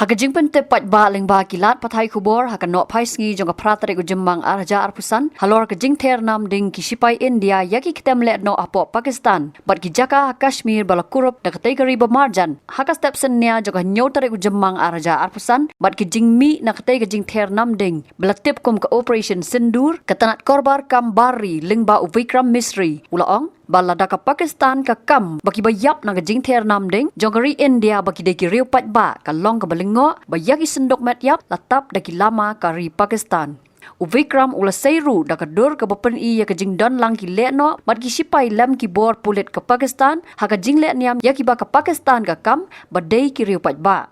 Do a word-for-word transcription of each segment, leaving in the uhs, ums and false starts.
Ha ka jingpyntip paidbah lyngba ki lad pathai khubor ha ka nohphai sngi jong ka phra tarik u Jymmang ar hajar arphew san halor ka jingther nam ding ki shipai India ïa ki ktem lehnoh hapoh Pakistan bad ki jaka ha Kashmir ba la kurup da katei ka ri ba marjan ha ka step synñia jong ka hynñiew tarik u Jymmang ar hajar arphew san bad ki jingmih na katei ka jingther nam ding ba la tip kum ka Operation Sindoor, ka tnat korbar kam bar ri lyngba u Vikram Misri u la ong ba lada ka Pakistan ka kam ba kiba ïap na ka jingther nam ding jong ka ri India ba ki dei ki riew paidbah ka long kaba lyngngoh ba ïa ki synduk met ïap la tap da ki lama ka ri Pakistan. U Vikram u la sei ruh da ka dur kaba pyni ïa ka jingdon lang ki lehnoh bad ki shipai lem ki bor pulit ka Pakistan ha ka jingleh niam ïa kiba ka Pakistan ka kam ba dei ki riew paidbah.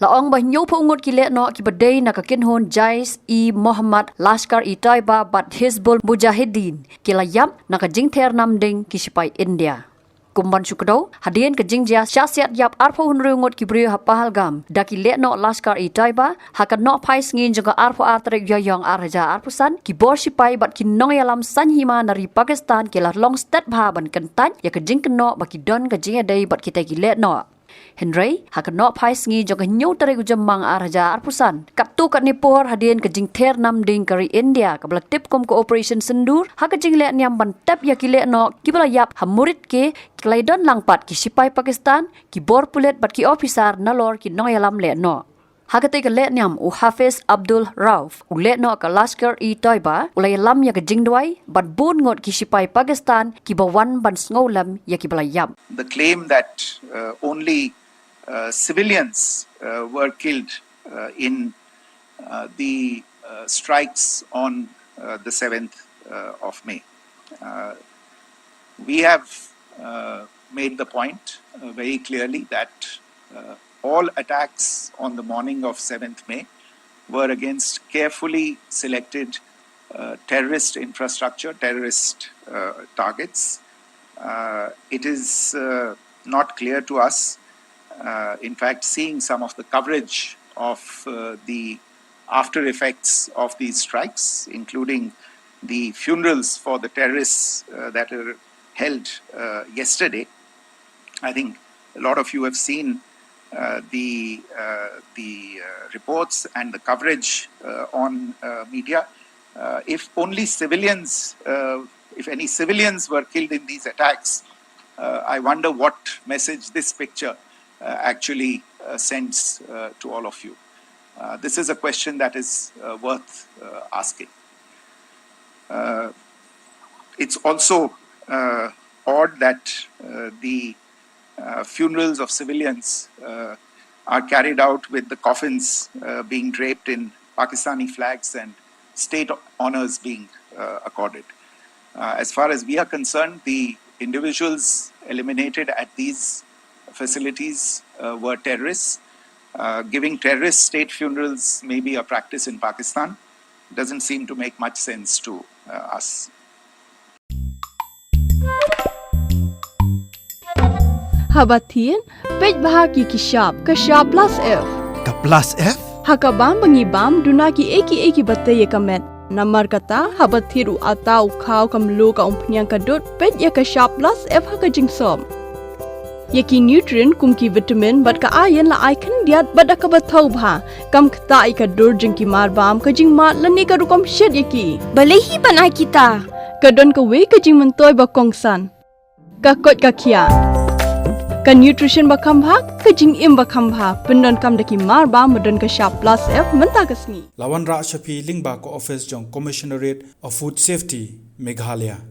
La ong ba hynñiewphew ngut ki lehnoh kiba dei na ka kynhun Jaish-e-Mohammed, Lashkar-e-Taiba bad Hizbul Mujahideen ki la ïap na ka jingther nam ding ki shipai India. Kum ban shu kdew, hadien ka jingjia shah siat ïap arphew hynriew ngut ki briew ha Pahalgam da ki lehnoh Lashkar-e-Taiba ha ka nohphai sngi jong ka arphew ar tarik Ïaïong ar hajar arphew san, ki bor shipai bad ki nongïalam saiñ hima na ri Pakistan ki la long stet bha ban kyntait ïa ka jingkynnoh ba ki don ka jingïadei bad kitei ki lehnoh. Hynrei ha ka nohphai sngi jong ka hynñiew tarik u Jymmang ar hajar arphew san, katto katne por hadien ka jingther nam ding ka ri India kaba la tip kum ka Operation Sindoor, ha ka jingleh niam ban tep ïa ki lehnoh kiba la ïap ha Muridke, ki la ïadon lang pat ki shipai Pakistan, ki bor pulit bad ki ophisar nalor ki nongïalam lehnoh. Ha katei ka leh niam, u Hafiz Abdul Rauf, u lehnoh ka Lashkar-e-Taiba, u la ïalam ïa ka jingduwai bad bun ngut ki shipai Pakistan kiba wan ban sngewlem ïa kiba la ïap. The claim that uh, only uh, civilians uh, were killed uh, in uh, the uh, strikes on uh, the seventh uh, of May. Uh, we have uh, made the point uh, very clearly that uh, all attacks on the morning of seventh May were against carefully selected uh, terrorist infrastructure, terrorist uh, targets. Uh, it is uh, not clear to us, uh, in fact, seeing some of the coverage of uh, the after effects of these strikes, including the funerals for the terrorists uh, that were held uh, yesterday. I think a lot of you have seen uh, the uh, the uh, reports and the coverage uh, on uh, media. Uh, if only civilians, uh, if any civilians were killed in these attacks, uh, I wonder what message this picture uh, actually uh, sends uh, to all of you. Uh, this is a question that is uh, worth uh, asking. Uh, it's also uh, odd that uh, the uh, funerals of civilians uh, are carried out with the coffins uh, being draped in Pakistani flags and state honors being uh, accorded. Uh, as far as we are concerned, the individuals eliminated at these facilities uh, were terrorists. Uh, giving terrorist state funerals may be a practice in Pakistan. Doesn't seem to make much sense to uh, us. Haba thied, peit bha ki ki shap, ka shap plus F. Ka plus F? Ha ka bam ba ngi bam, duna ki ei ki ei kiba tei ïa ka met. Namar kata, haba thied u ata u khaw ka mluh ka umphniang ka dud, peit ïa ka shap plus F ha ka jingsop. Ïa ki nutrient kum ki vitamin bad ka iron la ai khyndiat bad da kaba thaw bha. Kam ktah ïa ka dur jong ki mar bam, ka jingmad lane ka rukom shet ïa ki. Balei hi ban ai kita? Ka don kawei ka jingmyntoi ba kongsan. Ka koit ka khiah. Ka nutrition ba kham bha, ka jingim ba kham bha. Pyndonkam da ki mar bam ba don ka shap plus F mynta ka sngi. La wanrah sha phi lyngba ka office jong Commissionerate of Food Safety, Meghalaya.